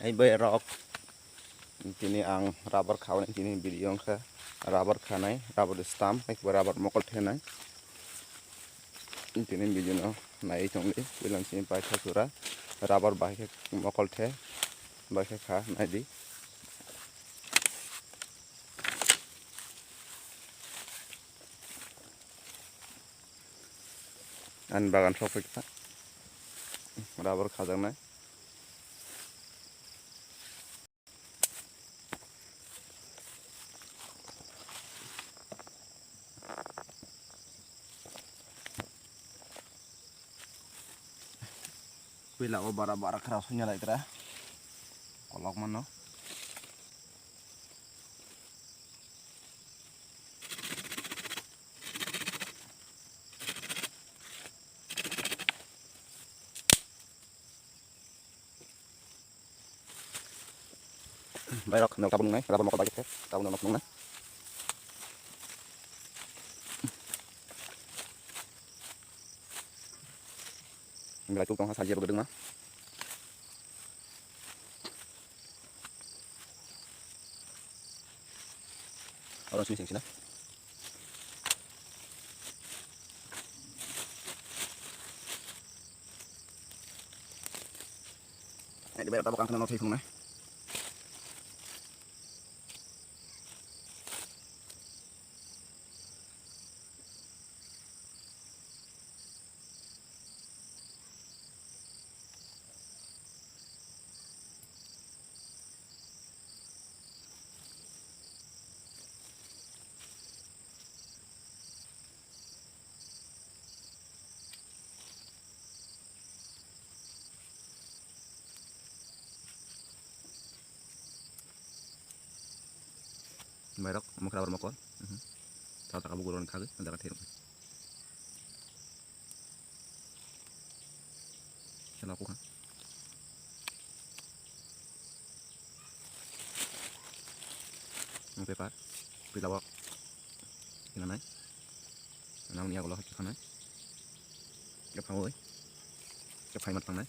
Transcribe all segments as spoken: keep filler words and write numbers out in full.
Bai rok, tini ang rubber khawi, tini video wngkha rubber khanai, rubber stamp, hai khe rubber mokol thenai. Tini video no naiwi tongdi, puila simi paitha sura rubber bai khe mokol the, bai khe kha naidi. Ani bagan sok phaikha rubber khajaknai. Puila o bara bara khara sonya lai tra kolok mano. Bai rok, nok tabuk nungnai, rubber mokol bai khe, tabuk nok nungnai. Belai tuk tong ha, sajia rok dwngma. Oro sini sing sina. Ai, di bai tabuk ang kena nok thai phungnai. Mairok, mokra bar mokol. Mhm. Tao taka bugur on khagwi, jaga thirung. Sela kukha. Ang paper, pila wak. Pila nai. Nang ni agulo hakhe khanai. Khe phangwi. Khe phaima tangnai.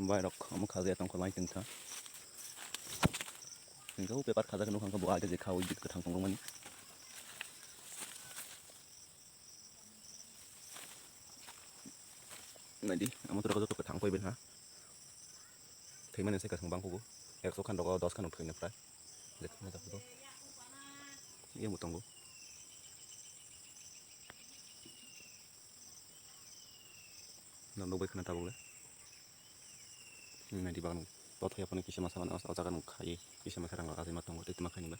Bairok omo khaja ya tongkha lai tongkha. Hingke o paper khaja khe nukha khe bo age je kha o bit kwthang tongmani. Naidi, amo tora joto kwthang koi bai ha. Thwimani se kwthang bang kugo. Ekso khan rogo dos khan thwina prai. Je thwina jak kugo. Iya bo tongo. Nang nukbai khana tabuk le. Naidi bagno. Tothai aphano kisa masa mano o jaga nung khai. Kisa masa rang rok ajaima tongo. Tei tuma khaini ba.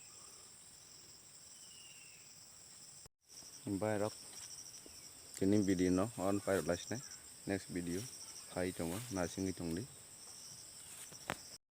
Bairok, tini video no on pairok laisne, next video phai tongo, naisingwi tongdi.